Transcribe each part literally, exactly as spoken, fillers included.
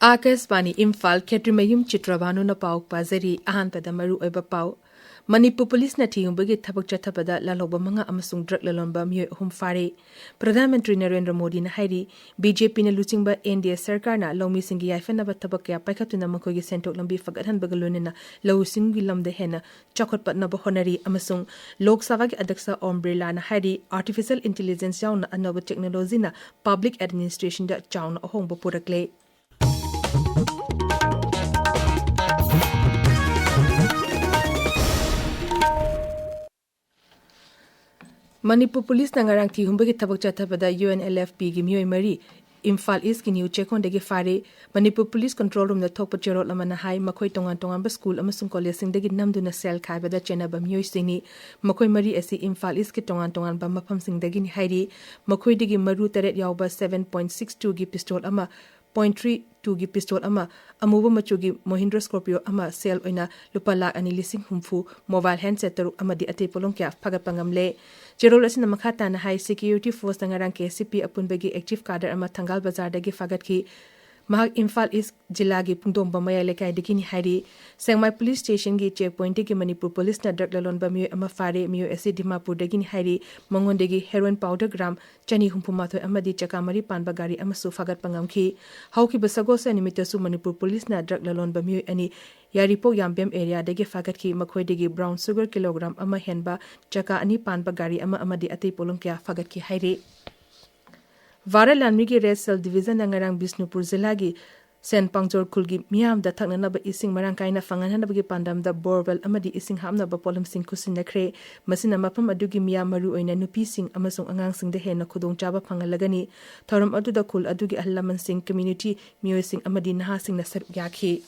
ꯑꯥꯀꯥꯁꯕꯥꯅꯤ ꯏꯝꯐꯥꯜ, ꯈꯦꯇ꯭ꯔꯤꯃꯌꯨꯝ ꯆꯤꯇ꯭ꯔꯕꯥꯅꯨꯅ ꯄꯥꯎ ꯄꯥꯖꯔꯤ꯫ ꯑꯍꯥꯟꯕꯗ ꯃꯔꯨ ꯑꯣꯏꯕ ꯄꯥꯎ꯫ ꯃꯅꯤꯄꯨꯔ ꯄꯨꯂꯤꯁꯅ ꯊꯤꯍꯨꯝꯕꯒꯤ ꯊꯕꯛ ꯆꯠꯊꯕꯗ ꯂꯥꯜꯍꯧꯕ ꯃꯉꯥ ꯑꯃꯁꯨꯡ ꯗ꯭ꯔꯒ ꯂꯂꯣꯟꯕ ꯃꯤꯑꯣꯏ ꯑꯍꯨꯝ ꯐꯥꯔꯦ꯫ ꯄ꯭ꯔꯙꯥꯟ ꯃꯟꯇ꯭ꯔꯤ ꯅꯔꯦꯟꯗ꯭ꯔ ꯃꯣꯗꯤꯅ ꯍꯥꯏꯔꯤ, ꯕꯤ ꯖꯦ ꯄꯤꯅ ꯂꯨꯆꯤꯡꯕ ꯑꯦꯟ ꯗꯤ ꯑꯦ ꯁꯔꯀꯥꯔꯅ ꯂꯧꯃꯤꯁꯤꯡꯒꯤ ꯌꯥꯏꯐꯅꯕ ꯊꯕꯛ ꯀꯌꯥ ꯄꯥꯏꯈꯠꯇꯨꯅ ꯃꯈꯣꯏꯒꯤ ꯁꯦꯟꯊꯣꯛ ꯂꯝꯕꯤ ꯐꯒꯠꯍꯟꯕꯒ ꯂꯣꯏꯅꯅ ꯂꯧꯎ ꯁꯤꯡꯎꯒꯤ ꯂꯝꯗ ꯍꯦꯟꯅ ꯆꯥꯎꯈꯠꯄꯠꯅꯕ ꯍꯣꯠꯅꯔꯤ ꯑꯃꯁꯨꯡ ꯂꯣꯛ ꯁꯚꯥꯒꯤ ꯑꯗ꯭ꯌꯛꯁ ꯑꯣꯝ ꯕꯤꯔꯂꯥꯅ ꯍꯥꯏꯔꯤ, ꯑꯥꯔꯇꯤꯐꯤꯁꯤꯌꯦꯜ ꯏꯟꯇꯤꯂꯤꯖꯦꯟꯁ ꯌꯥꯎꯅ ꯑꯅꯧꯕ ꯇꯦꯛꯅꯣꯂꯣꯖꯤꯅ ꯄꯕ꯭ꯂꯤꯛ ꯑꯦꯗꯃꯤꯅꯤꯁꯇ꯭ꯔꯦꯁꯟꯗ ꯆꯥꯎꯅ ꯑꯍꯣꯡꯕ ꯄꯨꯔꯛꯂꯦ꯫ ꯃꯅꯤꯄꯨꯔ ꯄꯨꯂꯤꯁꯅ ꯉꯔꯥꯡ ꯊꯤꯍꯨꯝꯕꯒꯤ ꯊꯕꯛ ꯆꯠꯊꯕꯗ ꯌꯨ ꯑꯦꯟ ꯑꯦꯜ ꯑꯦꯐ ꯄꯤꯒꯤ ꯃꯤꯑꯣꯏ ꯃꯔꯤ ꯏꯝꯐꯥꯜ ꯏꯁꯀꯤ ꯅ꯭ꯌꯨ ꯆꯦꯛꯀꯣꯟꯗꯒꯤ ꯐꯥꯔꯦ꯫ ꯃꯅꯤꯄꯨꯔ ꯄꯨꯂꯤꯁ ꯀꯟꯇ꯭ꯔꯣꯜ ꯔꯨꯝꯗ ꯊꯣꯛꯄ ꯆꯦꯔꯣꯜ ꯑꯃꯅ ꯍꯥꯏ, ꯃꯈꯣꯏ ꯇꯣꯉꯥꯟ ꯇꯣꯉꯥꯟꯕ ꯁ꯭ꯀꯨꯜ ꯑꯃꯁꯨꯡ ꯀꯣꯂꯦꯖꯁꯤꯡꯗꯒꯤ ꯅꯝꯗꯨꯅ ꯁꯦꯜ ꯈꯥꯏꯕꯗ ꯆꯦꯟꯅꯕ ꯃꯤꯑꯣꯏꯁꯤꯡꯅꯤ꯫ ꯃꯈꯣꯏ ꯃꯔꯤ ꯑꯁꯤ ꯏꯝꯐꯥꯜ ꯏꯁꯀꯤ ꯇꯣꯉꯥꯟ ꯇꯣꯉꯥꯟꯕ ꯃꯐꯝꯁꯤꯡꯗꯒꯤꯅꯤ ꯍꯥꯏꯔꯤ꯫ ꯃꯈꯣꯏꯗꯒꯤ ꯃꯔꯨ ꯇꯔꯦꯠ ꯌꯥꯎꯕ ꯁꯚꯦꯟ ꯄꯣꯏꯟꯠ ꯁꯤꯛꯁ ꯇꯨꯒꯤ ꯄꯤꯁꯇꯣꯜ ꯑꯃ, ꯄꯣꯏꯟꯠ ꯊ꯭ꯔꯤ ꯇꯨꯒꯤ ꯄꯤꯁꯇꯣꯜ ꯑꯃ, ꯑꯃꯨꯕ ꯃꯆꯨꯒꯤ ꯃꯣꯍꯤꯟꯗ꯭ꯔ ꯁ꯭ꯀꯣꯔꯄꯤꯌꯣ ꯑꯃ, ꯁꯦꯜ ꯑꯣꯏꯅ ꯂꯨꯄꯥ ꯂꯥꯈ ꯑꯅꯤ ꯂꯤꯁꯤꯡ ꯍꯨꯝꯐꯨ, ꯃꯣꯕꯥꯏꯜ ꯍꯦꯟꯗꯁꯦꯠ ꯇꯔꯨꯛ ꯑꯃꯗꯤ ꯑꯇꯩ ꯄꯣꯠꯂꯝ ꯀꯌꯥ ꯐꯥꯒꯠꯄ ꯉꯝꯂꯦ꯫ ꯆꯦꯔꯣꯜ ꯑꯁꯤꯅ ꯃꯈꯥ ꯇꯥꯅ ꯍꯥꯏ, ꯁꯦꯀ꯭ꯌꯨꯔꯤꯇꯤ ꯐꯣꯔꯁꯅ ꯉꯔꯥꯡ ꯀꯦ ꯑꯦꯁ ꯁꯤ ꯄꯤ ꯑꯄꯨꯟꯕꯒꯤ ꯑꯦꯛꯇꯤꯚ ꯀꯥꯗꯔ ꯑꯃ ꯊꯪꯒꯥꯜ ꯕꯖꯥꯔꯗꯒꯤ ꯐꯥꯒꯠꯈꯤ꯫ ꯃꯍꯥꯛ ꯏꯝꯐꯥꯜ ꯏꯁ ꯖꯤꯂꯥꯒꯤ ꯄꯨꯡꯗꯣꯝꯕ ꯃꯌꯥꯏ ꯂꯩꯀꯥꯏꯗꯒꯤꯅꯤ ꯍꯥꯏꯔꯤ꯫ ꯁꯦꯡꯃꯥꯏ ꯄꯨꯂꯤꯁ ꯁ꯭ꯇꯦꯁꯟꯒꯤ ꯆꯦꯛ ꯄꯣꯏꯟꯠꯇꯒꯤ ꯃꯅꯤꯄꯨꯔ ꯄꯨꯂꯤꯁꯅ ꯗ꯭ꯔꯒ ꯂꯂꯣꯟꯕ ꯃꯤꯑꯣꯏ ꯑꯃ ꯐꯥꯔꯦ꯫ ꯃꯤꯑꯣꯏ ꯑꯁꯤ ꯗꯤꯃꯥꯄꯨꯔꯗꯒꯤꯅꯤ ꯍꯥꯏꯔꯤ꯫ ꯃꯉꯣꯟꯗꯒꯤ ꯍꯦꯔꯣꯏꯟ ꯄꯥꯎꯗꯔ ꯒ꯭ꯔꯥꯝ ꯆꯅꯤ ꯍꯨꯝꯐꯨ ꯃꯥꯊꯣꯏ ꯑꯃꯗꯤ ꯆꯀꯥ ꯃꯔꯤ ꯄꯥꯟꯕ ꯒꯥꯔꯤ ꯑꯃꯁꯨ ꯐꯥꯒꯠꯄ ꯉꯝꯈꯤ꯫ ꯍꯧꯈꯤꯕ ꯁꯒꯣꯜꯁꯦꯟ ꯅꯨꯃꯤꯠꯇꯁꯨ ꯃꯅꯤꯄꯨꯔ ꯄꯨꯂꯤꯁꯅ ꯗ꯭ꯔꯒ ꯂꯂꯣꯟꯕ ꯃꯤꯑꯣꯏ ꯑꯅꯤ ꯌꯥꯏꯔꯤꯄꯣꯛ ꯌꯥꯝꯕꯦꯝ ꯑꯦꯔꯤꯌꯥꯗꯒꯤ ꯐꯥꯒꯠꯈꯤ꯫ ꯃꯈꯣꯏꯗꯒꯤ ꯕ꯭ꯔꯥꯎꯟ ꯁꯨꯒꯔ ꯀꯤꯂꯣꯒ꯭ꯔꯥꯝ ꯑꯃ ꯍꯦꯟꯕ, ꯆꯀꯥ ꯑꯅꯤ ꯄꯥꯟꯕ ꯒꯥꯔꯤ ꯑꯃ ꯑꯃꯗꯤ ꯑꯇꯩ ꯄꯣꯠꯂꯝ ꯀꯌꯥ ꯐꯥꯒꯠꯈꯤ ꯍꯥꯏꯔꯤ꯫ ꯚꯥꯔꯠ ꯂꯥꯟꯃꯤꯒꯤ ꯔꯦꯗ ꯁꯦꯜ ꯗꯤꯕꯤꯖꯟꯅ ꯉꯔꯥꯡ ꯕꯤꯁꯅꯨꯄꯨꯔ ꯖꯤꯂꯥꯒꯤ ꯁꯦꯟ ꯄꯥꯡꯖꯣꯔ ꯈꯨꯜꯒꯤ ꯃꯤꯌꯥꯝꯗ ꯊꯛꯅꯅꯕ ꯏꯁꯤꯡ ꯃꯔꯥꯡ ꯀꯥꯏꯅ ꯐꯪꯍꯟꯅꯕꯒꯤ ꯄꯥꯟꯗꯝꯗ ꯕꯣꯔꯋꯦꯜ ꯑꯃꯗꯤ ꯏꯁꯤꯡ ꯍꯥꯞꯅꯕ ꯄꯣꯠꯂꯝꯁꯤꯡ ꯈꯨꯠꯁꯤꯟꯅꯈ꯭ꯔꯦ꯫ ꯃꯁꯤꯅ ꯃꯐꯝ ꯑꯗꯨꯒꯤ ꯃꯤꯌꯥꯝ, ꯃꯔꯨꯑꯣꯏꯅ ꯅꯨꯄꯤꯁꯤꯡ ꯑꯃꯁꯨꯡ ꯑꯉꯥꯡꯁꯤꯡꯗ ꯍꯦꯟꯅ ꯈꯨꯗꯣꯡꯆꯥꯕ ꯐꯪꯍꯜꯂꯒꯅꯤ꯫ ꯊꯧꯔꯝ ꯑꯗꯨꯗ ꯈꯨꯜ ꯑꯗꯨꯒꯤ ꯑꯍꯜ ꯂꯃꯟꯁꯤꯡ, ꯀꯝꯃ꯭ꯌꯨꯅꯤꯇꯤ ꯃꯤꯑꯣꯏꯁꯤꯡ ꯑꯃꯗꯤ ꯅꯍꯥꯁꯤꯡꯅ ꯁꯔꯨꯛ ꯌꯥꯈꯤ꯫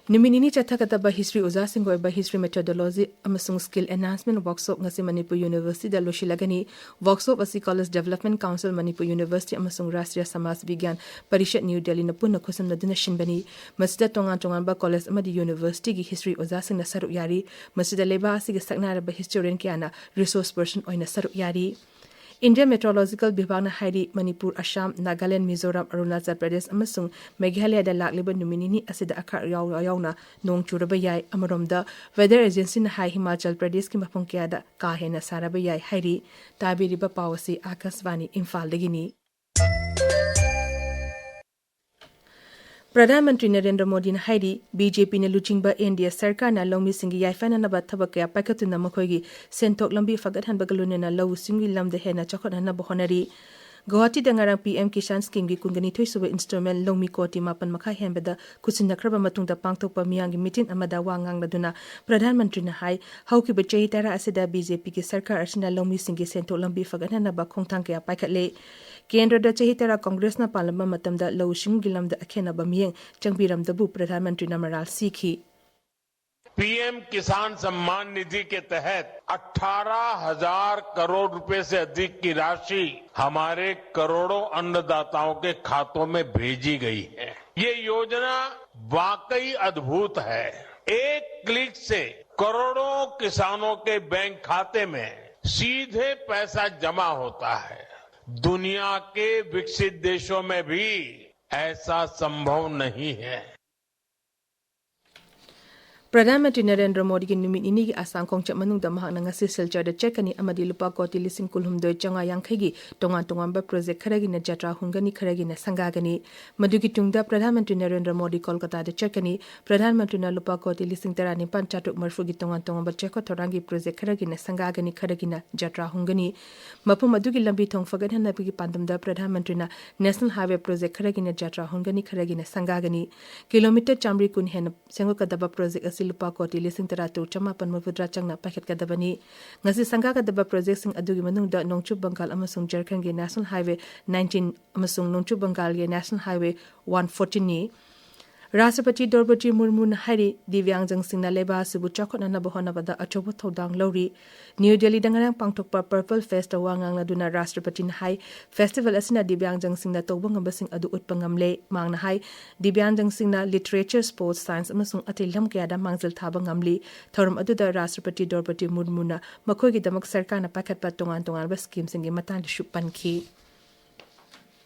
ꯅꯨꯃꯤꯠ ꯅꯤꯅꯤ ꯆꯠꯊꯒꯗꯕ ꯍꯤꯁꯇ꯭ꯔꯤ ꯑꯣꯖꯥꯁꯤꯡꯒꯤ ꯑꯣꯏꯕ ꯍꯤꯁꯇ꯭ꯔꯤ ꯃꯦꯊꯣꯗꯣꯂꯣꯖꯤ ꯑꯃꯁꯨꯡ ꯁ꯭ꯀꯤꯜ ꯑꯦꯟꯍꯥꯟꯁꯃꯦꯟ ꯋꯥꯔꯛꯁꯣꯞ ꯉꯁꯤ ꯃꯅꯤꯄꯨꯔ ꯌꯨꯅꯤꯚꯔꯁꯤꯇꯤꯗ ꯂꯣꯏꯁꯤꯜꯂꯒꯅꯤ꯫ ꯋꯥꯔꯛꯁꯣꯞ ꯑꯁꯤ college development council Manipur university ꯑꯃꯁꯨꯡ ꯔꯥꯁꯇ꯭ꯔꯤꯌꯥ ꯁꯃꯥꯖ ꯕꯤꯒ꯭ꯌꯥꯟ ꯄꯔꯤꯁꯠ ꯅ꯭ꯌꯨ ꯗꯦꯜꯂꯤꯅ ꯄꯨꯟꯅ ꯈꯨꯠꯁꯝꯅꯗꯨꯅ ꯁꯤꯟꯕꯅꯤ꯫ ꯃꯁꯤꯗ ꯇꯣꯉꯥꯟ ꯇꯣꯉꯥꯟꯕ ꯀꯣꯂꯦꯖ ꯑꯃꯗꯤ ꯌꯨꯅꯤꯚꯔꯁꯤꯇꯤꯒꯤ ꯍꯤꯁꯇ꯭ꯔꯤ ꯑꯣꯖꯥꯁꯤꯡꯅ ꯁꯔꯨꯛ ꯌꯥꯔꯤ꯫ ꯃꯁꯤꯗ ꯂꯩꯕꯥꯛ ꯑꯁꯤꯒꯤ ꯁꯛꯅꯥꯏꯔꯕ ꯍꯤꯁꯇꯣꯔꯤꯌꯟ ꯀꯌꯥꯅ ꯔꯤꯁꯣꯔꯁ ꯄꯔꯁꯟ ꯑꯣꯏꯅ ꯁꯔꯨꯛ ꯌꯥꯔꯤ꯫ ꯏꯟꯗꯤꯌꯟ ꯃꯦꯇ꯭ꯔꯣꯂꯣꯖꯤꯀꯦꯜ ꯕꯤꯚꯥꯒꯅ ꯍꯥꯏꯔꯤ, ꯃꯅꯤꯄꯨꯔ, ꯑꯁꯥꯝ, ꯅꯥꯒꯥꯂꯦꯟ, ꯃꯤꯖꯣꯔꯥꯝ, ꯑꯔꯨꯅꯥꯆꯜ ꯄ꯭ꯔꯗꯦꯁ ꯑꯃꯁꯨꯡ ꯃꯦꯘꯥꯂꯌꯥꯗ ꯂꯥꯛꯂꯤꯕ ꯅꯨꯃꯤꯠ ꯅꯤꯅꯤ ꯑꯁꯤꯗ ꯑꯈꯥꯛ ꯌꯥꯎ-, ꯌꯥꯎꯅ ꯅꯣꯡ ꯆꯨꯔꯕ ꯌꯥꯏ꯫ ꯑꯃꯔꯣꯝꯗ, ꯋꯦꯗꯔ ꯑꯦꯖꯦꯟꯁꯤꯅ ꯍꯥꯏ, ꯍꯤꯃꯥꯆꯜ ꯄ꯭ꯔꯗꯦꯁꯀꯤ ꯃꯐꯝ ꯀꯌꯥꯗ ꯀꯥ ꯍꯦꯟꯅ ꯁꯥꯔꯕ ꯌꯥꯏ ꯍꯥꯏꯔꯤ꯫ ꯇꯥꯕꯤꯔꯤꯕ ꯄꯥꯎ ꯑꯁꯤ ꯑꯥꯀꯥꯁꯕꯥꯅꯤ ꯏꯝꯐꯥꯜꯗꯒꯤꯅꯤ꯫ ꯄ꯭ꯔꯙꯥꯟ ꯃꯟꯇ꯭ꯔꯤ ꯅꯔꯦꯟꯗ꯭ꯔ ꯃꯣꯗꯤꯅ ꯍꯥꯏꯔꯤ, ꯕꯤ ꯖꯦ ꯄꯤꯅ ꯂꯨꯆꯤꯡꯕ ꯑꯦꯟ ꯗꯤ ꯑꯦ ꯁꯔꯀꯥꯔꯅ ꯂꯧꯃꯤꯁꯤꯡꯒꯤ ꯌꯥꯏꯐꯅꯅꯕ ꯊꯕꯛ ꯀꯌꯥ ꯄꯥꯏꯈꯠꯇꯨꯅ ꯃꯈꯣꯏꯒꯤ ꯁꯦꯟꯊꯣꯛ ꯂꯝꯕꯤ ꯐꯒꯠꯍꯟꯕꯒ ꯂꯣꯏꯅꯅ ꯂꯧꯎ ꯁꯤꯡꯎꯒꯤ ꯂꯝꯗ ꯍꯦꯟꯅ ꯆꯥꯎꯈꯠꯍꯟꯅꯕ ꯍꯣꯠꯅꯔꯤ꯫ ꯒꯨꯋꯥꯍꯥꯇꯤꯗ ꯉꯔꯥꯡ ꯄꯤ ꯑꯦꯝ ꯀꯤꯁꯥꯟ ꯁ꯭ꯀꯤꯝꯒꯤ ꯀꯨꯟꯒ ꯅꯤꯊꯣꯏ ꯁꯨꯕ ꯏꯟꯁꯇꯣꯜꯃꯦꯟ ꯂꯧꯃꯤ ꯀꯣꯇꯤ ꯃꯥꯄꯟ ꯃꯈꯥꯏ ꯍꯦꯟꯕꯗ ꯈꯨꯠꯁꯤꯟꯅꯈ꯭ꯔꯕ ꯃꯇꯨꯡꯗ ꯄꯥꯡꯊꯣꯛꯄ ꯃꯤꯌꯥꯝꯒꯤ ꯃꯤꯇꯤꯟ ꯑꯃꯗ ꯋꯥ ꯉꯥꯡꯂꯗꯨꯅ ꯄ꯭ꯔꯙꯥꯟ ꯃꯟꯇ꯭ꯔꯤꯅ ꯍꯥꯏ, ꯍꯧꯈꯤꯕ ꯆꯍꯤ ꯇꯔꯥ ꯑꯁꯤꯗ ꯕꯤ ꯖꯦ ꯄꯤꯒꯤ ꯁꯔꯀꯥꯔ ꯑꯁꯤꯅ ꯂꯧꯃꯤꯁꯤꯡꯒꯤ ꯁꯦꯟꯊꯣꯛ ꯂꯝꯕꯤ ꯐꯒꯠꯍꯟꯅꯕ ꯈꯣꯡꯊꯥꯡ ꯀꯌꯥ ꯄꯥꯏꯈꯠꯂꯦ꯫ ꯀꯦꯟꯗ꯭ꯔꯗ ꯆꯍꯤ ꯇꯔꯥ ꯀꯪꯒ꯭ꯔꯦꯁꯅ ꯄꯥꯜꯂꯝꯕ ꯃꯇꯝꯗ ꯂꯧꯎ ꯁꯤꯡꯎꯒꯤ ꯂꯝꯗ ꯑꯈꯦꯟꯅꯕ ꯃꯤꯠꯌꯦꯡ ꯆꯪꯕꯤꯔꯝꯗꯕꯨ ꯄ꯭ꯔꯙꯥꯟ ꯃꯟꯇ꯭ꯔꯤꯅ ꯃꯔꯥꯜ ꯁꯤꯈꯤ꯫ पीएम किसान सम्मान निधि के तहत अठारह हज़ार करोड़ रुपए से अधिक की राशि हमारे करोड़ों अन्नदाताओं के खातों में भेजी गई है। ये योजना वाकई अद्भुत है। एक क्लिक से करोड़ों किसानों के बैंक खाते में सीधे पैसा जमा होता है। दुनिया के विकसित देशों में भी ऐसा संभव नहीं है। ꯄ꯭ꯔꯙꯥꯟ ꯃꯟꯇ꯭ꯔꯤ ꯅꯔꯦꯟꯗ꯭ꯔ ꯃꯣꯗꯤꯒꯤ ꯅꯨꯃꯤꯠ ꯅꯤꯅꯤꯒꯤ ꯑꯁꯥꯝ ꯈꯣꯡꯆꯠ ꯃꯅꯨꯡꯗ ꯃꯍꯥꯛꯅ ꯉꯁꯤ ꯁꯤꯜꯆꯔꯗ ꯆꯠꯀꯅꯤ ꯑꯃꯗꯤ ꯂꯨꯄꯥ ꯀꯣꯇꯤ ꯂꯤꯁꯤꯡ ꯀꯨꯟꯍꯨꯝꯗꯣꯏ ꯆꯥꯝꯃꯉꯥ ꯌꯥꯡꯈꯩꯒꯤ ꯇꯣꯉꯥꯟ ꯇꯣꯉꯥꯟꯕ ꯄ꯭ꯔꯣꯖꯦꯛ ꯈꯔꯒꯤꯅ ꯖꯇ꯭ꯔꯥ ꯍꯨꯟꯒꯅꯤ, ꯈꯔꯒꯤꯅ ꯁꯪꯒꯥꯒꯅꯤ꯫ ꯃꯗꯨꯒꯤ ꯇꯨꯡꯗ ꯄ꯭ꯔꯙꯥꯟ ꯃꯟꯇ꯭ꯔꯤ ꯅꯔꯦꯟꯗ꯭ꯔ ꯃꯣꯗꯤ ꯀꯣꯜꯀꯇꯥꯗ ꯆꯠꯀꯅꯤ꯫ ꯄ꯭ꯔꯙꯥꯟ ꯃꯟꯇ꯭ꯔꯤꯅ ꯂꯨꯄꯥ ꯀꯣꯇꯤ ꯂꯤꯁꯤꯡ ꯇꯔꯥꯅꯤꯄꯥꯟ ꯆꯥꯇ꯭ꯔꯨꯛ ꯃꯔꯤꯐꯨꯒꯤ ꯇꯣꯉꯥꯟ ꯇꯣꯉꯥꯟꯕ ꯆꯦꯈꯣꯠ ꯊꯧꯔꯥꯡꯒꯤ ꯄ꯭ꯔꯣꯖꯦꯛ ꯈꯔꯒꯤꯅ ꯁꯪꯒꯥꯒꯅꯤ, ꯈꯔꯒꯤꯅ ꯖꯇ꯭ꯔꯥ ꯍꯨꯟꯒꯅꯤ꯫ ꯃꯐꯝ ꯑꯗꯨꯒꯤ ꯂꯝꯕꯤ ꯊꯣꯡ ꯐꯒꯠꯍꯟꯅꯕꯒꯤ ꯄꯥꯟꯗꯝꯗ ꯄ꯭ꯔꯙꯥꯟ ꯃꯟꯇ꯭ꯔꯤꯅ ꯅꯦꯁꯅꯦꯜ ꯍꯥꯏꯋꯦ ꯄ꯭ꯔꯣꯖꯦꯛ ꯈꯔꯒꯤꯅ ꯖꯇ꯭ꯔꯥ ꯍꯨꯟꯒꯅꯤ, ꯈꯔꯒꯤꯅ ꯁꯪꯒꯥꯒꯅꯤ꯫ ꯀꯤꯂꯣꯃꯤꯇꯔ ꯆꯥꯃꯔꯤ ꯀꯨꯟ ꯍꯦꯟꯅ ꯁꯦꯝꯒꯠꯀꯗꯕ ꯄ꯭ꯔꯣꯖꯦꯛ ꯑꯁꯤ ꯂꯨꯄꯥ ꯀꯣꯇꯤ ꯂꯤꯁꯤꯡ ꯇꯔꯥ ꯇꯔꯨꯛ ꯆꯃꯥꯄꯟ ꯃꯔꯤꯐꯨꯇꯔꯥ ꯆꯪꯅ ꯄꯥꯏꯈꯠꯀꯗꯕꯅꯤ꯫ ꯉꯁꯤ ꯁꯪꯒꯥꯒꯗꯕ ꯄ꯭ꯔꯣꯖꯦꯛꯁꯤꯡ ꯑꯗꯨꯒꯤ ꯃꯅꯨꯡꯗ ꯅꯣꯡꯆꯨꯞ ꯕꯪꯒꯥꯜ ꯑꯃꯁꯨꯡ ꯖꯔꯈꯟꯒꯤ ꯅꯦꯁꯅꯦꯜ ꯍꯥꯏꯋꯦ ꯅꯥꯏꯟꯇꯤꯟ ꯑꯃꯁꯨꯡ ꯅꯣꯡꯆꯨꯞ ꯕꯪꯒꯥꯜꯒꯤ ꯅꯦꯁꯅꯦꯜ ꯍꯥꯏꯋꯦ ꯋꯥꯟ ꯐꯣꯔꯇꯤꯟꯅꯤ꯫ ꯔꯥꯁꯇ꯭ꯔꯄꯇꯤ ꯗ꯭ꯔꯧꯄꯗꯤ ꯃꯨꯔꯃꯨꯅ ꯍꯥꯏꯔꯤ, ꯗꯤꯕ꯭ꯌꯥꯡꯖꯟꯁꯤꯡꯅ ꯂꯩꯕꯥꯛ ꯑꯁꯤꯕꯨ ꯆꯥꯎꯈꯠꯅꯅꯕ ꯍꯣꯠꯅꯕꯗ ꯑꯆꯧꯕ ꯊꯧꯗꯥꯡ ꯂꯧꯔꯤ꯫ ꯅ꯭ꯌꯨ ꯗꯦꯜꯂꯤꯗ ꯉꯔꯥꯡ ꯄꯥꯡꯊꯣꯛꯄ Purple Festꯇ ꯋꯥ ꯉꯥꯡꯂꯗꯨꯅ ꯔꯥꯁꯇ꯭ꯔꯄꯇꯤꯅ ꯍꯥꯏ, ꯐꯦꯁꯇꯤꯚꯦꯜ ꯑꯁꯤꯅ ꯗꯤꯕ꯭ꯌꯥꯡꯖꯟꯁꯤꯡꯅ ꯇꯧꯕ ꯉꯝꯕꯁꯤꯡ ꯑꯗꯨ ꯎꯠꯄ ꯉꯝꯂꯦ꯫ ꯃꯍꯥꯛꯅ ꯍꯥꯏ, ꯗꯤꯕ꯭ꯌꯥꯡꯖꯟꯁꯤꯡꯅ literature, sports, science ꯑꯃꯁꯨꯡ ꯑꯇꯩ ꯂꯝ ꯀꯌꯥꯗ ꯃꯥꯡꯖꯤꯜ ꯊꯥꯕ ꯉꯝꯂꯤ꯫ ꯊꯧꯔꯝ ꯑꯗꯨꯗ ꯔꯥꯁꯇ꯭ꯔꯄꯇꯤ ꯗ꯭ꯔꯧꯄꯗꯤ ꯃꯨꯔꯃꯨꯅ ꯃꯈꯣꯏꯒꯤꯗꯃꯛ ꯁꯔꯀꯥꯔꯅ ꯄꯥꯏꯈꯠꯄ ꯇꯣꯉꯥꯟ ꯇꯣꯉꯥꯟꯕ ꯁ꯭ꯀꯤꯝꯁꯤꯡꯒꯤ ꯃꯇꯥꯡꯗꯁꯨ ꯄꯟꯈꯤ꯫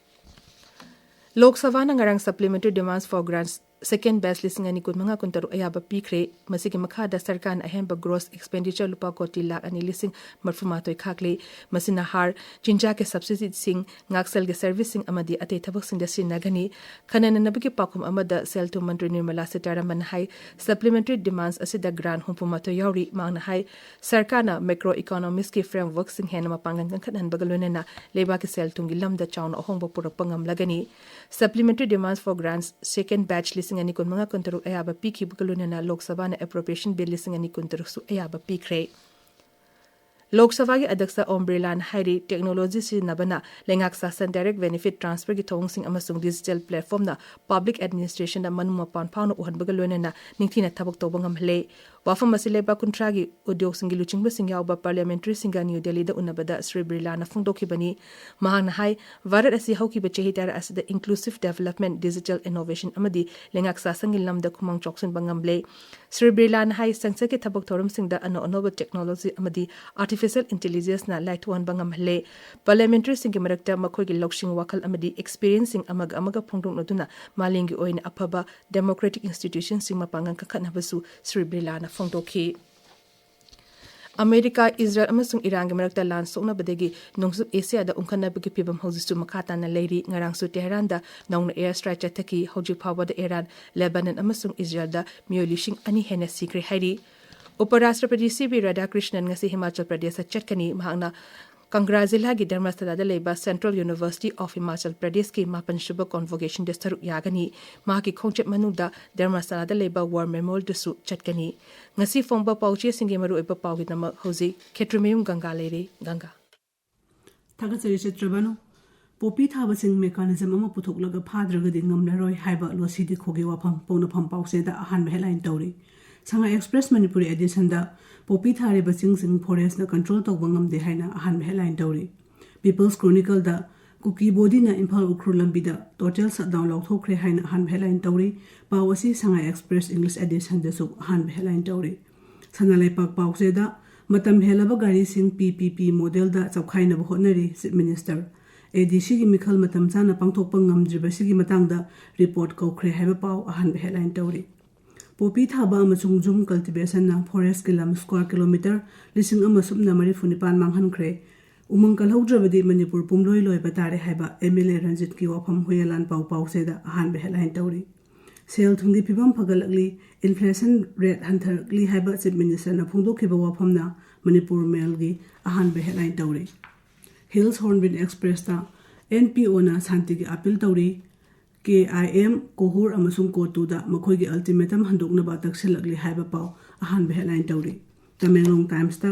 ꯂꯣꯛ ꯁꯚꯥꯅ ꯉꯔꯥꯡ Supplementary Demands for Grants second batch ꯂꯤꯁꯤꯡ ꯑꯅꯤ ꯀꯨꯟꯃꯉꯥ ꯀꯨꯟꯇꯔꯨꯛ ꯑꯌꯥꯕ ꯄꯤꯈ꯭ꯔꯦ꯫ ꯃꯁꯤꯒꯤ ꯃꯈꯥꯗ ꯁꯔꯀꯥꯔꯅ ꯑꯍꯦꯟꯕ gross expenditure ꯂꯨꯄꯥ ꯀꯣꯇꯤ ꯂꯥꯈ ꯑꯅꯤ ꯂꯤꯁꯤꯡ ꯃꯔꯤꯐꯨ ꯃꯥꯊꯣꯏ ꯈꯥꯛꯂꯤ꯫ ꯃꯁꯤꯅ ꯍꯥꯔ, ꯆꯤꯟꯖꯥꯛꯀꯤ subsidyꯁꯤꯡ, ꯉꯥꯛꯁꯦꯜꯒꯤ serviceꯁꯤꯡ ꯑꯃꯗꯤ ꯑꯇꯩ ꯊꯕꯛꯁꯤꯡꯗ ꯁꯤꯖꯤꯟꯅꯒꯅꯤ꯫ ꯈꯟꯅ ꯅꯩꯅꯕꯒꯤ ꯄꯥꯎꯈꯨꯝ ꯑꯃꯗ ꯁꯦꯜ ꯊꯨꯝ ꯃꯟꯇ꯭ꯔꯤ ꯅꯤꯔꯃꯂꯥ ꯁꯤꯇꯥꯔꯥꯃꯟꯅ ꯍꯥꯏ, Supplementary Demands ꯑꯁꯤꯗ grant ꯍꯨꯝꯐꯨ ꯃꯥꯊꯣꯏ ꯌꯥꯎꯔꯤ꯫ ꯃꯍꯥꯛꯅ ꯍꯥꯏ, ꯁꯔꯀꯥꯔꯅ macro economicsꯀꯤ frameworkꯁꯤꯡ ꯍꯦꯟꯅ ꯃꯄꯥꯡꯒꯜ ꯀꯟꯈꯠꯍꯟꯕꯒ ꯂꯣꯏꯅꯅ ꯂꯩꯕꯥꯛꯀꯤ ꯁꯦꯜ ꯊꯨꯝꯒꯤ ꯂꯝꯗ ꯆꯥꯎꯅ ꯑꯍꯣꯡꯕ ꯄꯨꯔꯛꯄ ꯉꯝꯂꯒꯅꯤ꯫ Supplementary Demands for Grants second batch ꯂꯤꯁꯤꯡ ꯑꯅꯤ ꯀꯨꯟꯃꯉꯥ ꯀꯨꯟꯇꯔꯨꯛ ꯑꯌꯥꯕ ꯄꯤꯈꯤꯕꯒ ꯂꯣꯏꯅꯅ ꯂꯣꯛ ꯁꯚꯥꯅ Appropriation Bill ꯂꯤꯁꯤꯡ ꯑꯅꯤ ꯀꯨꯟꯇꯔꯨꯛꯁꯨ ꯑꯌꯥꯕ ꯄꯤꯈ꯭ꯔꯦ꯫ ꯂꯣꯛ ꯁꯚꯥꯒꯤ ꯑꯗ꯭ꯌꯛꯁ ꯑꯣꯝ ꯕꯤꯔꯂꯥꯅ ꯍꯥꯏꯔꯤ, technology ꯁꯤꯖꯤꯟꯅꯕꯅ ꯂꯩꯉꯥꯛ ꯁꯥꯁꯟ direct benefit transferꯒꯤ ꯊꯧꯑꯣꯡꯁꯤꯡ ꯑꯃꯁꯨꯡ digital platformꯅ public administrationꯗ ꯃꯅꯨꯡ ꯃꯄꯥꯟ ꯐꯥꯎꯅ ꯎꯍꯟꯕꯒ ꯂꯣꯏꯅꯅ ꯅꯤꯡꯊꯤꯅ ꯊꯕꯛ ꯇꯧꯕ ꯉꯝꯍꯜꯂꯦ꯫ ꯋꯥꯐꯝ ꯑꯁꯤ ꯂꯩꯕꯥꯛ ꯀꯨꯟꯊ꯭ꯔꯥꯒꯤ ꯎꯗ꯭ꯌꯣꯒꯁꯤꯡꯒꯤ ꯂꯨꯆꯤꯡꯕꯁꯤꯡ ꯌꯥꯎꯕ parliamentaryꯁꯤꯡꯒ ꯅ꯭ꯌꯨ ꯗꯦꯜꯂꯤꯗ ꯎꯅꯕꯗ ꯁ꯭ꯔꯤ ꯕꯤꯔꯂꯥꯅ ꯐꯣꯡꯗꯣꯛꯈꯤꯕꯅꯤ꯫ ꯃꯍꯥꯛꯅ ꯍꯥꯏ, ꯚꯥꯔꯠ ꯑꯁꯤ ꯍꯧꯈꯤꯕ ꯆꯍꯤ ꯇꯔꯥ ꯑꯁꯤꯗ inclusive development, digital innovation ꯑꯃꯗꯤ ꯂꯩꯉꯥꯛ ꯁꯥꯁꯟꯒꯤ ꯂꯝꯗ ꯈꯨꯃꯥꯡ ꯆꯥꯎꯁꯤꯟꯕ ꯉꯝꯂꯦ꯫ ꯁ꯭ꯔꯤ ꯕꯤꯔꯂꯥꯅ ꯍꯥꯏ, ꯁꯪꯁꯠꯀꯤ ꯊꯕꯛ ꯊꯧꯔꯝꯁꯤꯡꯗ ꯑꯅꯧ ꯑꯅꯧꯕ technology ꯑꯃꯗꯤ artificial intelligenceꯅ ꯂꯥꯏꯊꯣꯛꯍꯟꯕ ꯉꯝꯍꯜꯂꯦ꯫ Parliamentaryꯁꯤꯡꯒꯤ ꯃꯔꯛꯇ ꯃꯈꯣꯏꯒꯤ ꯂꯧꯁꯤꯡ, ꯋꯥꯈꯜ ꯑꯃꯗꯤ experienceꯁꯤꯡ ꯑꯃꯒ ꯑꯃꯒ ꯐꯣꯡꯗꯣꯛꯅꯗꯨꯅ ꯃꯥꯂꯦꯝꯒꯤ ꯑꯣꯏꯅ ꯑꯐꯕ democratic institutionꯁꯤꯡ ꯃꯄꯥꯡꯒꯜ ꯀꯟꯈꯠꯅꯕꯁꯨ ꯁ꯭ꯔꯤ ꯕꯤꯔꯂꯥꯅ ꯐꯣꯡꯗꯣꯛꯈꯤ꯫ ꯑꯃꯦꯔꯤꯀꯥ, ꯏꯖꯔꯦꯜ ꯑꯃꯁꯨꯡ ꯏꯔꯥꯟꯒꯤ ꯃꯔꯛꯇ ꯂꯥꯟ ꯁꯣꯛꯅꯕꯗꯒꯤ ꯅꯣꯡꯆꯨꯞ ꯑꯦꯁꯤꯌꯥꯗ ꯎꯪꯈꯠꯅꯕꯒꯤ ꯐꯤꯚꯝ ꯍꯧꯖꯤꯛꯁꯨ ꯃꯈꯥ ꯇꯥꯅ ꯂꯩꯔꯤ꯫ ꯉꯔꯥꯡꯁꯨ ꯇꯦꯍꯔꯥꯟꯗ ꯅꯧꯅ air strike ꯆꯠꯊꯈꯤ꯫ ꯍꯧꯖꯤꯛ ꯐꯥꯎꯕꯗ ꯏꯔꯥꯟ, ꯂꯦꯕꯥꯅꯟ ꯑꯃꯁꯨꯡ ꯏꯖꯔꯦꯜꯗ ꯃꯤꯑꯣꯏ ꯂꯤꯁꯤꯡ ꯑꯅꯤ ꯍꯦꯟꯅ ꯁꯤꯈ꯭ꯔꯦ ꯍꯥꯏꯔꯤ꯫ ꯎꯄꯔꯥꯁꯇ꯭ꯔꯄꯇꯤ ꯁꯤ ꯕꯤ ꯔꯥꯙꯥꯀ꯭ꯔꯤꯁꯅꯟ ꯉꯁꯤ ꯍꯤꯃꯥꯆꯜ ꯄ꯭ꯔꯗꯦꯁꯇ ꯆꯠꯀꯅꯤ꯫ ꯃꯍꯥꯛꯅ ꯀꯪꯒ꯭ꯔꯥ ꯖꯤꯂꯥꯒꯤ ꯙꯔꯃꯁꯥꯂꯥꯗ ꯂꯩꯕ Central University of Himachal Pradeshꯀꯤ ꯃꯥꯄꯟꯁꯨꯕ convocationꯗ ꯁꯔꯨꯛ ꯌꯥꯒꯅꯤ꯫ ꯃꯍꯥꯛꯀꯤ ꯈꯣꯡꯆꯠ ꯃꯅꯨꯡꯗ ꯙꯔꯃꯁꯥꯂꯥꯗ ꯂꯩꯕ War Memorialꯗꯁꯨ ꯆꯠꯀꯅꯤ꯫ ꯉꯁꯤ ꯐꯣꯡꯕ ꯄꯥꯎꯆꯦꯁꯤꯡꯒꯤ ꯃꯔꯨꯑꯣꯏꯕ ꯄꯥꯎꯒꯤꯗꯃꯛ ꯍꯧꯖꯤꯛ ꯈꯦꯇ꯭ꯔꯤꯃꯌꯨꯝ ꯒꯪꯒꯥ ꯂꯩꯔꯦ꯫ ꯒꯪꯒꯥ꯫ ꯊꯥꯒꯠꯆꯔꯤ ꯆꯇ꯭ꯔꯕꯥꯅꯨ꯫ ꯄꯣꯄꯤ ꯊꯥꯕꯁꯤꯡ ꯃꯦꯀꯥꯅꯤꯖꯝ ꯑꯃ ꯄꯨꯊꯣꯛꯂꯒ ꯐꯥꯗ꯭ꯔꯒꯗꯤ ꯉꯝꯂꯔꯣꯏ ꯍꯥꯏꯕ ꯂꯣꯁꯤ ꯗꯤꯈꯣꯒꯤ ꯋꯥꯐꯝ ꯄꯣꯛꯅꯐꯝ ꯄꯥꯎꯆꯦꯗ ꯑꯍꯥꯟꯕ ꯍꯦꯗꯂꯥꯏꯟ ꯇꯧꯔꯤ꯫ ꯁꯉꯥꯏ ꯑꯦꯛꯁꯄ꯭ꯔꯦꯁ ꯃꯅꯤꯄꯨꯔꯤ ꯑꯦꯗꯤꯁꯟꯗ ꯄꯣꯄꯤ ꯊꯥꯔꯤꯕꯁꯤꯡꯁꯤꯡ ꯐꯣꯔꯦꯁꯅ ꯀꯟꯇ꯭ꯔꯣꯜ ꯇꯧꯕ ꯉꯝꯗꯦ ꯍꯥꯏꯅ ꯑꯍꯥꯟꯕ ꯍꯦꯗꯂꯥꯏꯟ ꯇꯧꯔꯤ꯫ ꯄꯤꯄꯜꯁ ꯀ꯭ꯔꯣꯅꯤꯀꯜꯗ ꯀꯨꯀꯤ ꯕꯣꯗꯤꯅ ꯏꯝꯐꯥꯜ ꯎꯈ꯭ꯔꯨꯜ ꯂꯝꯕꯤꯗ ꯇꯣꯇꯦꯜ ꯁꯠꯗꯥꯎꯟ ꯂꯥꯎꯊꯣꯛꯈ꯭ꯔꯦ ꯍꯥꯏꯅ ꯑꯍꯥꯟꯕ ꯍꯦꯗꯂꯥꯏꯟ ꯇꯧꯔꯤ꯫ ꯄꯥꯎ ꯑꯁꯤ ꯁꯉꯥꯏ ꯑꯦꯛꯁꯄ꯭ꯔꯦꯁ ꯏꯪꯂꯤꯁ ꯑꯦꯗꯤꯁꯟꯗꯁꯨ ꯑꯍꯥꯟꯕ ꯍꯦꯗꯂꯥꯏꯟ ꯇꯧꯔꯤ꯫ ꯁꯅꯥ ꯂꯩꯄꯥꯛ ꯄꯥꯎꯆꯦꯗ ꯃꯇꯝ ꯍꯦꯜꯂꯕ ꯒꯥꯔꯤꯁꯤꯡ ꯄꯤ ꯄꯤ ꯄꯤ ꯃꯣꯗꯦꯜꯗ ꯆꯞꯈꯥꯏꯅꯕ ꯍꯣꯠꯅꯔꯤ ꯆꯤꯞ ꯃꯤꯅꯤꯁꯇꯔ꯫ ꯑꯦ ꯗꯤ ꯁꯤꯒꯤ ꯃꯤꯈꯜ ꯃꯇꯝ ꯆꯥꯅ ꯄꯥꯡꯊꯣꯛꯄ ꯉꯝꯗ꯭ꯔꯤꯕꯁꯤꯒꯤ ꯃꯇꯥꯡꯗ ꯔꯤꯄꯣꯔꯠ ꯀꯧꯈ꯭ꯔꯦ ꯍꯥꯏꯕ ꯄꯥꯎ ꯑꯍꯥꯟꯕ ꯍꯦꯗꯂꯥꯏꯟ ꯇꯧꯔꯤ꯫ ꯄꯣꯄꯤ ꯊꯥꯕ ꯑꯃꯁꯨꯡ ꯖꯨꯝ ꯀꯜꯇꯤꯚꯦꯁꯟꯅ ꯐꯣꯔꯦꯁꯀꯤ ꯂꯝ ꯁ꯭ꯀ꯭ꯋꯥꯔ ꯀꯤꯂꯣꯃꯤꯇꯔ ꯂꯤꯁꯤꯡ ꯑꯃ ꯁꯨꯞꯅ ꯃꯔꯤꯐꯨ ꯅꯤꯄꯥꯟ ꯃꯥꯡꯍꯟꯈ꯭ꯔꯦ꯫ ꯎꯃꯪ ꯀꯜꯍꯧꯗ꯭ꯔꯕꯗꯤ ꯃꯅꯤꯄꯨꯔ ꯄꯨꯝꯂꯣꯏ ꯂꯣꯏꯕ ꯇꯥꯔꯦ ꯍꯥꯏꯕ ꯑꯦꯝ ꯑꯦꯜ ꯑꯦ ꯔꯟꯖꯤꯠꯀꯤ ꯋꯥꯐꯝ ꯍꯨꯌꯦꯂꯥꯟ ꯄꯥꯎ ꯄꯥꯎꯆꯦꯗ ꯑꯍꯥꯟꯕ ꯍꯦꯗꯂꯥꯏꯟ ꯇꯧꯔꯤ꯫ ꯁꯦꯜ ꯊꯨꯝꯒꯤ ꯐꯤꯕꯝ ꯐꯒꯠꯂꯛꯂꯤ, ꯏꯟꯐ꯭ꯂꯦꯁꯟ ꯔꯦꯠ ꯍꯟꯊꯔꯛꯂꯤ ꯍꯥꯏꯕ ꯆꯤꯞ ꯃꯤꯅꯤꯁꯇꯔꯅ ꯐꯣꯡꯗꯣꯛꯈꯤꯕ ꯋꯥꯐꯝꯅ ꯃꯅꯤꯄꯨꯔ ꯃꯦꯜꯒꯤ ꯑꯍꯥꯟꯕ ꯍꯦꯗꯂꯥꯏꯟ ꯇꯧꯔꯤ꯫ ꯍꯤꯜꯁ ꯍꯣꯔꯟꯕꯤꯜ ꯑꯦꯛꯁꯄ꯭ꯔꯦꯁꯇ ꯑꯦꯟ ꯄꯤ ꯑꯣꯅ ꯁꯥꯟꯇꯤꯒꯤ ꯑꯄꯤꯜ ꯇꯧꯔꯤ꯫ ꯀꯦ ꯑꯥꯏ ꯑꯦꯝ, ꯀꯣꯍꯨꯔ ꯑꯃꯁꯨꯡ ꯀꯣꯇꯨꯗ ꯃꯈꯣꯏꯒꯤ ꯑꯜꯇꯤꯃꯦꯇꯝ ꯍꯟꯗꯣꯛꯅꯕ ꯇꯛꯁꯤꯜꯂꯛꯂꯤ ꯍꯥꯏꯕ ꯄꯥꯎ ꯑꯍꯥꯟꯕ ꯍꯦꯗꯂꯥꯏꯟ ꯇꯧꯔꯤ꯫ ꯇꯃꯦꯡꯂꯣꯡ ꯇꯥꯏꯝꯁꯇ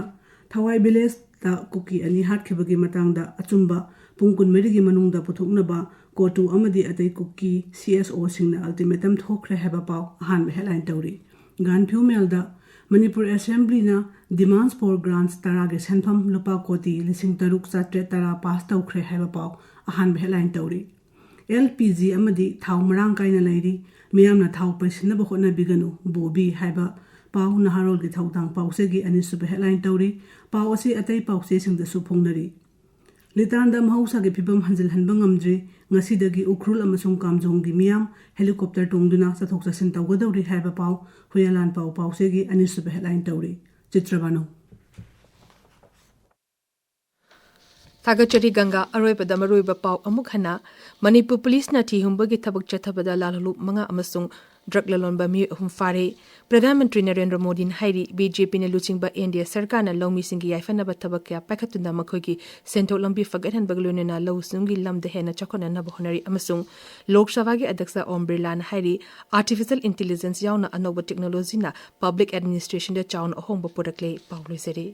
ꯊꯋꯥꯏ ꯚꯤꯂꯦꯖꯇ ꯀꯨꯀꯤ ꯑꯅꯤ ꯍꯥꯠꯈꯤꯕꯒꯤ ꯃꯇꯥꯡꯗ ꯑꯆꯨꯝꯕ ꯄꯨꯡ ꯀꯨꯟꯃꯔꯤꯒꯤ ꯃꯅꯨꯡꯗ ꯄꯨꯊꯣꯛꯅꯕ ꯀꯣꯇꯨ ꯑꯃꯗꯤ ꯑꯇꯩ ꯀꯨꯀꯤ ꯁꯤ ꯑꯦꯁ ꯑꯣꯁꯤꯡꯅ ꯑꯜꯇꯤꯃꯦꯇꯝ ꯊꯣꯛꯈ꯭ꯔꯦ ꯍꯥꯏꯕ ꯄꯥꯎ ꯑꯍꯥꯟꯕ ꯍꯦꯗꯂꯥꯏꯟ ꯇꯧꯔꯤ꯫ ꯒꯥꯟꯐ꯭ꯌꯨ ꯃꯦꯜꯗ ꯃꯅꯤꯄꯨꯔ ꯑꯦꯁꯦꯝꯕ꯭ꯂꯤꯅ ꯗꯤꯃꯥꯟꯁ ꯐꯣꯔ ꯒ꯭ꯔꯥꯟꯁ ꯇꯔꯥꯒꯤ ꯁꯦꯟꯐꯝ ꯂꯨꯄꯥ ꯀꯣꯇꯤ ꯂꯤꯁꯤꯡ ꯇꯔꯨꯛ ꯆꯥꯇ꯭ꯔꯦꯠ ꯇꯔꯥ ꯄꯥꯁ ꯇꯧꯈ꯭ꯔꯦ ꯍꯥꯏꯕ ꯄꯥꯎ ꯑꯍꯥꯟꯕ ꯍꯦꯗꯂꯥꯏꯟ ꯇꯧꯔꯤ꯫ ꯑꯦꯜ ꯄꯤ ꯖꯤ ꯑꯃꯗꯤ ꯊꯥꯎ ꯃꯔꯥꯡ ꯀꯥꯏꯅ ꯂꯩꯔꯤ, ꯃꯤꯌꯥꯝꯅ ꯊꯥꯎ ꯄꯩꯁꯤꯟꯅꯕ ꯍꯣꯠꯅꯕꯤꯒꯅꯨ, ꯕꯣꯕꯤ ꯍꯥꯏꯕ ꯄꯥꯎ ꯅꯍꯥꯔꯣꯜꯒꯤ ꯊꯧꯗꯥꯡ ꯄꯥꯎꯆꯦꯒꯤ ꯑꯅꯤꯁꯨꯕ ꯍꯦꯗꯂꯥꯏꯟ ꯇꯧꯔꯤ꯫ ꯄꯥꯎ ꯑꯁꯤ ꯑꯇꯩ ꯄꯥꯎꯆꯦꯁꯤꯡꯗꯁꯨ ꯐꯣꯡꯅꯔꯤ꯫ ꯂꯤꯇꯥꯟꯗ ꯃꯍꯧꯁꯥꯒꯤ ꯐꯤꯕꯝ ꯍꯟꯖꯤꯜꯍꯟꯕ ꯉꯝꯗ꯭ꯔꯤ꯫ ꯉꯁꯤꯗꯒꯤ ꯎꯈ꯭ꯔꯨꯜ ꯑꯃꯁꯨꯡ ꯀꯥꯝꯖꯣꯡꯒꯤ ꯃꯤꯌꯥꯝ ꯍꯦꯂꯤꯀꯣꯞꯇꯔ ꯇꯣꯡꯗꯨꯅ ꯆꯠꯊꯣꯛ ꯆꯠꯁꯤꯟ ꯇꯧꯒꯗꯧꯔꯤ ꯍꯥꯏꯕ ꯄꯥꯎ ꯍꯨꯌꯦꯂꯥꯟ ꯄꯥꯎ ꯄꯥꯎꯆꯦꯒꯤ ꯑꯅꯤꯁꯨꯕ ꯍꯦꯗꯂꯥꯏꯟ ꯇꯧꯔꯤ꯫ ꯆꯤꯇ꯭ꯔꯕꯥꯅꯨ꯫ ꯊꯥꯒꯠꯆꯔꯤ ꯒꯪꯒꯥ꯫ ꯑꯔꯣꯏꯕꯗ ꯃꯔꯨꯑꯣꯏꯕ ꯄꯥꯎ ꯑꯃꯨꯛ ꯍꯟꯅ꯫ ꯃꯅꯤꯄꯨꯔ ꯄꯨꯂꯤꯁꯅ ꯊꯤ ꯍꯨꯝꯕꯒꯤ ꯊꯕꯛ ꯆꯠꯊꯕꯗ ꯂꯥꯜꯍꯧꯂꯨꯞ ꯃꯉꯥ ꯑꯃꯁꯨꯡ ꯗ꯭ꯔꯒ ꯂꯂꯣꯟꯕ ꯃꯤꯑꯣꯏ ꯑꯍꯨꯝ ꯐꯥꯔꯦ꯫ ꯄ꯭ꯔꯙꯥꯟ ꯃꯟꯇ꯭ꯔꯤ ꯅꯔꯦꯟꯗ꯭ꯔ ꯃꯣꯗꯤꯅ ꯍꯥꯏꯔꯤ, ꯕꯤ ꯖꯦ ꯄꯤꯅ ꯂꯨꯆꯤꯡꯕ ꯑꯦꯟ ꯗꯤ ꯑꯦ ꯁꯔꯀꯥꯔꯅ ꯂꯧꯃꯤꯁꯤꯡꯒꯤ ꯌꯥꯏꯐꯅꯕ ꯊꯕꯛ ꯀꯌꯥ ꯄꯥꯏꯈꯠꯇꯨꯅ ꯃꯈꯣꯏꯒꯤ ꯁꯦꯟꯊꯣꯛ ꯂꯝꯕꯤ ꯐꯒꯠꯍꯟꯕꯒ ꯂꯣꯏꯅꯅ ꯂꯧꯎ ꯁꯤꯡꯎꯒꯤ ꯂꯝꯗ ꯍꯦꯟꯅ ꯆꯥꯎꯈꯠꯅꯅꯕ ꯍꯣꯠꯅꯔꯤ ꯑꯃꯁꯨꯡ ꯂꯣꯛ ꯁꯚꯥꯒꯤ ꯑꯗ꯭ꯌꯛꯁ ꯑꯣꯝ ꯕꯤꯔꯂꯥꯅ ꯍꯥꯏꯔꯤ, ꯑꯥꯔꯇꯤꯐꯤꯁꯤꯌꯦꯜ ꯏꯟꯇꯦꯂꯤꯖꯦꯟꯁ ꯌꯥꯎꯅ ꯑꯅꯧꯕ ꯇꯦꯛꯅꯣꯂꯣꯖꯤꯅ ꯄꯕ꯭ꯂꯤꯛ ꯑꯦꯗꯃꯤꯅꯤꯁꯇ꯭ꯔꯦꯁꯟꯗ ꯆꯥꯎꯅ ꯑꯍꯣꯡꯕ ꯄꯨꯔꯛꯂꯦ꯫ ꯄꯥꯎ ꯂꯣꯏꯖꯔꯦ꯫